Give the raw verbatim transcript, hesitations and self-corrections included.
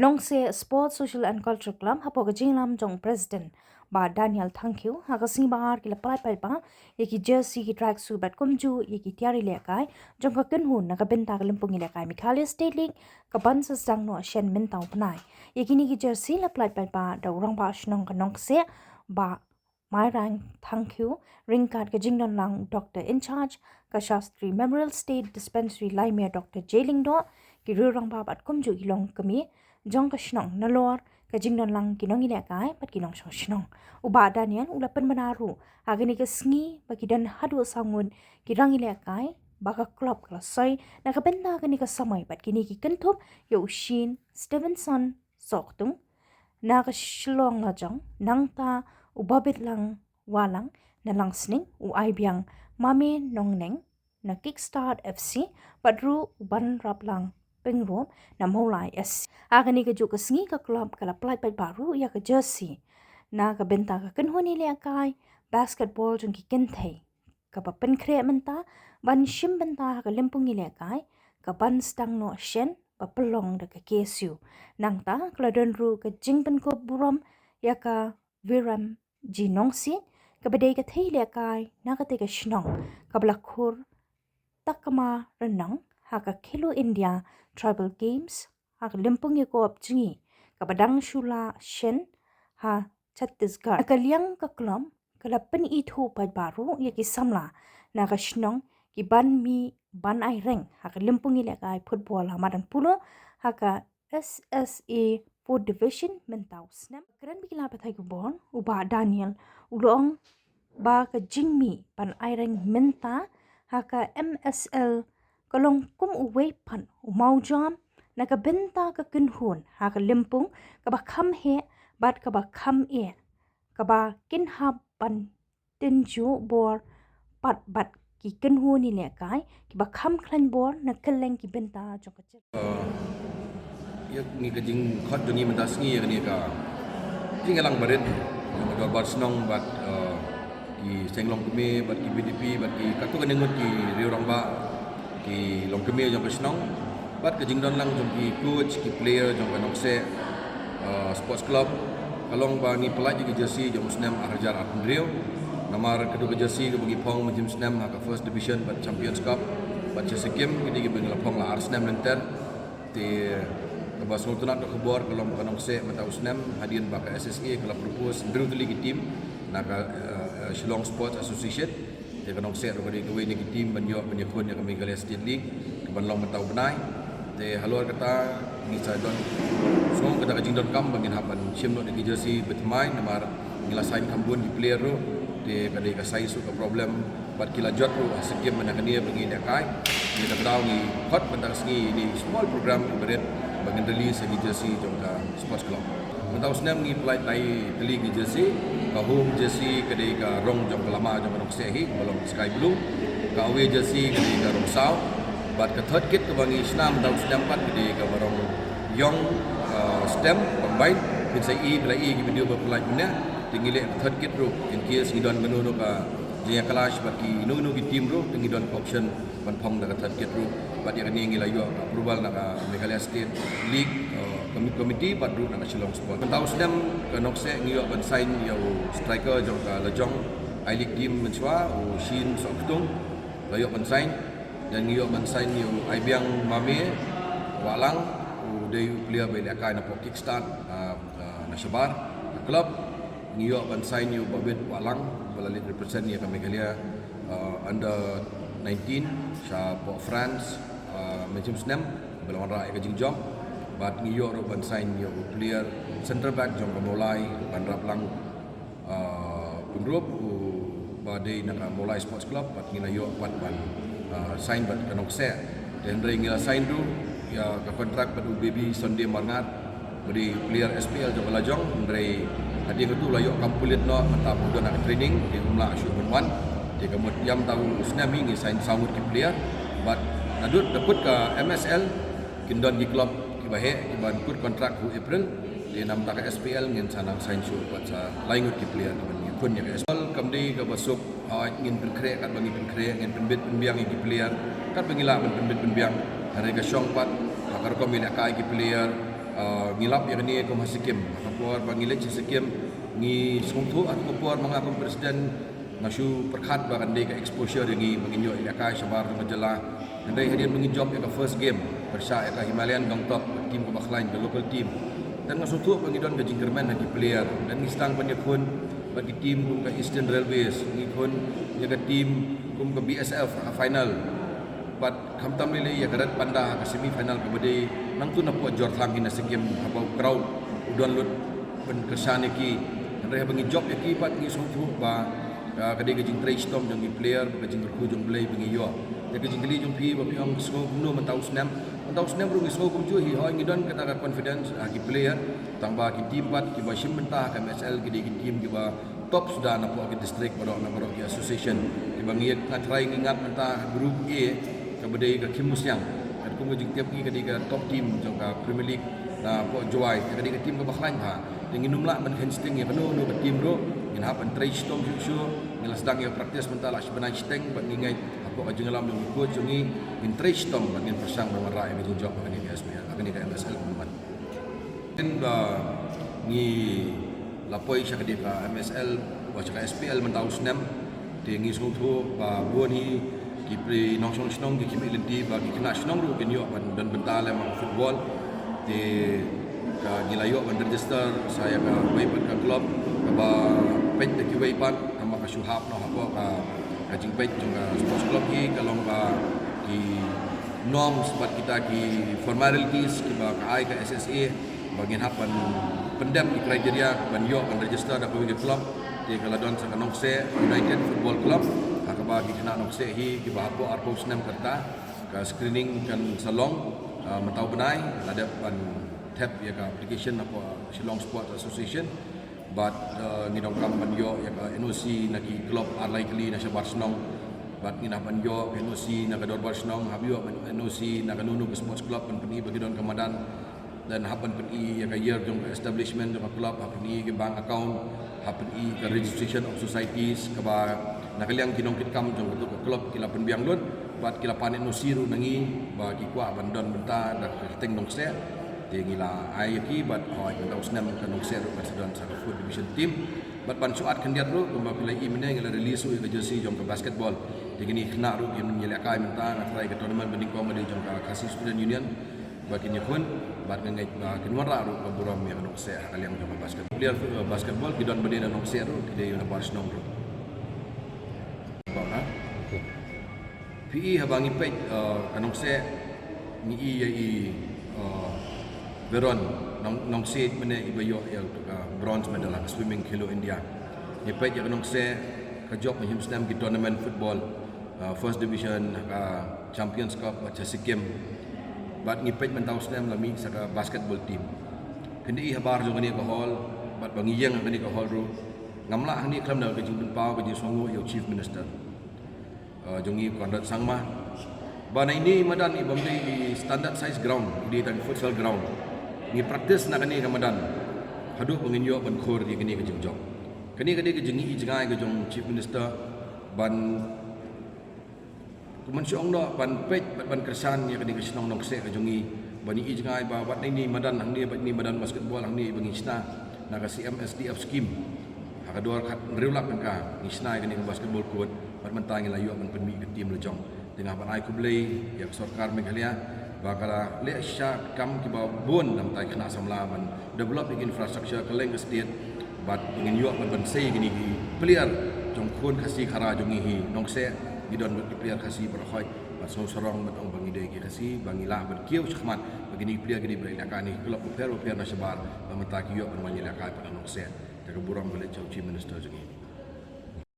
Nongsiej Sports Social and Cultural Club hapoh ka jingïalam jong President Bah Daniel Thangkhiew, ha ka sngi Baar ki la pyllait paidbah ïa ki jersey, ki tracksuit bad kumjuh ïa ki tiar ïalehkai jong ka kynhun na ka bynta ka lympung ïalehkai Meghalaya State League kaban sa sdang noh shen mynta u bnai. Ïa kine ki jersey la pyllait paidbah da u Rangbah Shnong ka Nongsiej Bah Mairang Thangkhiew ryngkat ka jingdon lang Doctor in Charge ka Shastri Memorial State Dispensary Laimeh Doctor J Lyngdoh, ki riew rangbah bad kumjuh ki longkmie jong ka shnong. Nalor ka jingdon lang ki nongïalehkai bad ki nongshong shnong, u Bah Daniel u la pynbna ruh ha kane ka sngi ba ki don haduh saw ngut ki rangïalehkai ba ka club ka la soi na ka bynta kane ka samoi bad kine ki kynthup ïa u Shane Stevenson Sohktung na ka Shillong Lajong, nangta u Babitlang Wahlang na Langsning, u Aibiang Mame Nongneng na Kickstart F C bad ruh u Banraplang Pyngrope na Mawlai S C. Ha kane kajuh ka sngi ka club ka la pyllait paidbah ruh ïa ka jersey na ka bynta ka kynhun ïalehkai basketball jong ki kynthei kaba pynkhreh mynta ban shim bynta ha ka lympung ïalehkai kaban sdang noh shen ba pynlong da ka K S U. Nangta ka la don ruh ka jingpynkup burom ïa ka Viram G Nongsiej kaba dei ka thei ïalehkai na katei ka shnong kaba la khur takma rnong ha ka Khelo India Tribal Games ha ka lympung ïakop jngi kaba dang shu lah shen ha Chhattisgarh. Na ka liang ka club ka la pynithuh paidbah ruh ïa ki samla na ka shnong kiban mih ban aireng ha ka lympung ïalehkai football ha madan polo ha ka S S A fourth Division mynta u snem. Kren bad ki lad pathai khubor, u Bah Daniel u la ong ba ka jingmih ban aireng mynta ha ka M S L ka long kum uwei pat u mawjam na ka bynta ka kynhun ha ka lympung kaba kham heh bad kaba kham eh, kaba kin hap ban tynjuh bor pat bad ki kynhun ïalehkai kiba kham khlaiñ bor na kylleng ki bynta jong ka jylla. Ïa kane ka jingkhot jong ngi mynta sngi ïa kane ka jingïalang barit jong ka dorbar shnong bad, eh, ki seng longkmie bad ki B D P bad ki katto katne ngut ki riew rangbah, ki longkmie jong ka shnong bad ka jingdon lang jong ki coach, ki player jong ka Nongsiej, eh, Sports Club. Ka long ba ngi pyllait ïa ki jersey jong u snem ar hajar arphew hynriew. Namar kato ka jersey kaba ngi phong mynjynjar snem ha ka First Division bad Champions Cup bad sha Sikkim, kine kiba ngi la phong la ar snem lynter. Te kaba sngewtynnat ka khubor ka long ka Nongsiej mynta u snem hadien ba ka S S A ka la propose hynriew tylli ki team na ka, eh, eh, Shillong Sports Association. Te ka Nongsiej ruh ka dei kawei na ki team ban ïoh ban ïakhun ïa ka Meghalaya State League kaban long mynta u bnai. Te halor kata ngi sa don sngew kata ka jingdonkam ba ngin hap ban shim noh da ki jersey ba thymmai namar ngi la sign kham bun ki player ruh. Te ka dei ka size ruh ka problem bad ki la jot ruh ha Sikkim mynta kane ba ngi lehkai. Ngi da ka daw ngi khot mynta ka sngi ïa kine small program kaba rit ba ngin release ïa ki jersey jong ka Sports Club. Mynta u snem ngi pyllait lai tylli ki jersey, ka home jersey ka dei ka rong jong ka lama jong ka Nongsiej hi kaba long sky blue, ka away jersey ka dei ka rong saw, bad ka third kit kaba ngi shna mynta u snem pat ka dei kaba rong ïong, ah, stem combine. Phin sa ïohi, phi la ïohi ki video ba pyllait mynne. Te ngi leh ka third kit ruh in case ngi don kano kano ka jingïakhlash bad kino kino ki team ruh, te ngi don ka option ban phong da ka third kit ruh. Bad ïa kane ngi la ïoh ka approval na ka Meghalaya State League, eh, Commi-, Committee bad ruh na ka Shillong Sport. Mynta u snem ka Nongsiej ngi ïoh ban sign ïa u striker jong ka Lajong I-League team mynshuwa, u Shane Sohktung. La ïoh ban sign. Then ngi ïoh ban sign ïa u Aibiang Mame Wahlang, u dei u player ba ïalehkai napoh Kickstart, ah, ah, na shabar ka club. Ngi ïoh ban sign ïa u Babit Wahlang ba la leit represent ïa ka Meghalaya, ah, under nineteen shapoh France, ah, mynjynjar snem ba la wanrah ïa ka jingjop. Bad ngi ïoh ruh ban sign ïa u player centre back jong ka Mawlai, Banraplang, ah, Pyngrope, u ba dei na ka Mawlai Sports Club, bad ngi la ïoh pat ban, ah, sign bad ka Nongsiej. Te hynrei ngi la sign ruh ïa ka contract bad u Baby Sunday Marngar, ba dei player S P L jong ka Lajong, hynrei hadien katu la ïoh kam pulit noh mynta ba u don ha ka training, te um lah shuh ban wan. Te ka mut ïa mynta u snem hi ngi sign saw ngut ki player, bad naduh da kut ka M S L kin don ki club kiba heh kiban kut contract ha u April. Te na bynta ka S P L ngin sa nang sign shuh pat sa lai ngut ki player kiban ïakhun ïa ka S P L. Kam dei kaba suk, hooid, ngin pynkhreh katba ngi pynkhreh, ngin pynbit pynbiang ïa ki player katba ngi lah ban pynbit pynbiang. Hynrei ka shong pat ha ka rukom ïalehkai ki player, Uh, ngi lap ïa kane kum ha Sikkim. Ha ka por ba ngi leit sha Sikkim, ngi sngewthuh ha ka por ma nga kum president, nga shu pyrkhat ba kan dei ka exposure ïa ngi ba ngin ïoh ïalehkai shabar jong ka jylla. Hynrei hadien ba ngi jop ïa ka first game pyrshah ïa ka Himalayan Gangtok, ka team kaba khlaiñ, ka local team, te nga sngewthuh ba ngi don ka jingkyrmen ha ki player. Te ngi sdang ban ïakhun bad ki team kum ka Eastern Railways, ngi khun ïa ka team kum ka B S F ha ka final. Bad khamtam lei lei ïa ka Red Panda ha ka semi final kaba dei nangta napoh Jorthang hi na Sikkim, haba u crowd u don lut ban kyrshan ïa ki. Hynrei haba ngi jop ïa ki pat ngi sngewthuh ba, ah, ka dei ka jingtrei shitom jong ki player, ka jingkyrkhu jong U Blei ba ngi ïoh. Te ka jingkylli jong phi ba phi ong sngew kumno mynta u snem, mynta u snem ruh ngi sngew kumjuh hi, hooid ngi don kata ka confidence ha ki player. Tang ba ki team pat kiba shim bynta ha ka M S L ki dei ki team kiba top suda napoh ki district baroh, na baroh ki association. Kiba ngi ïa nga trai ngi ngat mynta Group A, kaba dei ka Khymmawsiang. Katkum ka jingtip ngi ka dei ka top team jong ka Premier League napoh Jowai. Ka dei ka team kaba khlaiñ bha. Te ngin ym lah ban khein sting ïa kano kano ka team ruh. Ngin hap ban trei shitom shuh shuh. Ngi la sdang ïa practice mynta la shi bnai shiteng bad ngi ngeit hapoh ka jingïalam jong u coach jong ngi, ngin trei shitom bad ngin pyrshang ban wanrah ïa ka jingjop ha kane ka S P L, ha kane ka M S L kumne. Te ba ngi la poi sha kane ka M S L, ba sha ka S P L mynta u snem, te ngi sngewthuh ba bun hi ki phi nongshong shnong, ki khmih lynti, ba ki khynnah shnong ruh kin ïoh ban don bynta lem ha football. Te ka ngi la ïoh ban register sa ïa kawei pat ka club kaba peit da kiwei pat, tang ba ka shu hap noh hapoh ka, ka jingpeit jong ka sports club hi ka long ba ki norms bad kita ki formalities kiba ka ai ka S S A, ba ngin hap ban pyndep ki criteria ban ïoh ban register da kawei ka club. Te ka la don sa ka Nongkseh United Football Club, ha kaba ki khynnah Nongkseh hi kiba hapoh arphew snem ka rta, ka screening kan sa long, ah, mynta u bnai, la dep ban thep ïa ka application hapoh Shillong Sports Association. Bad, eh, ngi donkam ban ïoh ïa ka N O C na ki club ar lai tylli na shabar shnong. Bad ngin hap ban ïoh N O C na ka dorbar shnong, hap ïoh ban N O C na kano kano ka sports club ban pyni ba ki don ka madan. Then hap ban pyni ïa ka year jong ka establishment jong ka club, hap pyni ïa ka bank account, hap pyni ïa ka registration of societies, kaba na ka liang ki nongkitkam jong kato ka club ki la pynbiang lut bad ki la pan N O C ruh na ngi ba ki kwah ban don bynta da ka kyrteng Nongkseh. Te ngi la ai ïa ki bad hooid mynta u snem ka Nongkseh ruh kan sa don sa ka fourth division team. Bad ban shu add khyndiat ruh kumba phi la ïohi mynne ngi la release ruh ïa ka jersey jong ka basketball. Te kine ki khynnah ruh kin ïalehkai mynta, nga trai ka tournament banyngkong ba dei jong ka Khasi Student Union ba kin ïakhun, bad nga ngeit ba kin wanrah ruh ka burom ïa ka Nongkseh ha ka liang jong ka basketball. Player, eh, basketball ki don ba dei na Nongkseh ruh, ki dei na bar shnong ruh. Ba na. Phi i haba ngi peit, eh, ka Nongkseh, ngi i ïa i, eh, Veron Nong, Nongsiej mynne iba ïoh ïa ka bronze medal ha ka swimming Khelo India. Ngi peit ïa ka Nongkseh ka jop mynhynnin snem ki tournament football, eh, first division ha ka Champions Cup bad sha Sikkim. Bad ngi peit mynta u snem la mih sa ka basketball team. Phin da i habar jong kane ka hall bad ba ngi ïeng ha kane ka hall ruh. Ngam lah hangne khlem da ka jingpynpaw ka jingsngewnguh ïa u Chief Minister, eh, jong ngi Conrad Sangma. Ba na ine i madan i bym dei i standard size ground, i dei tang i futsal ground. Ngi practice na kane ka madan haduh ba ngin ïoh ban khur ïa kane ka jingjop. Kane ka dei ka jingi jngai ka jong Chief Minister ban, kumne shu ong noh, ban peit bad ban kyrshan ïa kane ka shnong Nongkseh ka jong ngi. Ban i jngai ba wat na ine i madan hangne, bad ine i madan basketball hangne ba ngi shna na ka C M S D F scheme. Ha ka dor khathynriew lak tyngka ngi shna ïa kane ka basketball court, bad mynta ngi la ïoh ban pynmih ka team la jong. Te nga ban ai khublei ïa ka sorkar Meghalaya ba ka la leh shisha kam kiba bun na ka bynta ki khynnah samla ban develop ïa ka infrastructure kylleng ka state. Bad ngin ïoh ban pynsei kine ki player jong khun Khasi Khara jong ngi hi Nongkseh, ngi don bad ki player Khasi baroh khoit. Bad sngewsarong bad ong ba ngi dei ki Khasi ba ngi lah ban kiew shakhmat ba kine ki player ki dei ban ïalehkai na ki club bapher bapher na shabar, ba mynta ki ïoh ban wan ïalehkai pat ha Nongkseh. Te ka burom ka leit sha u Chief Minister jong ngi.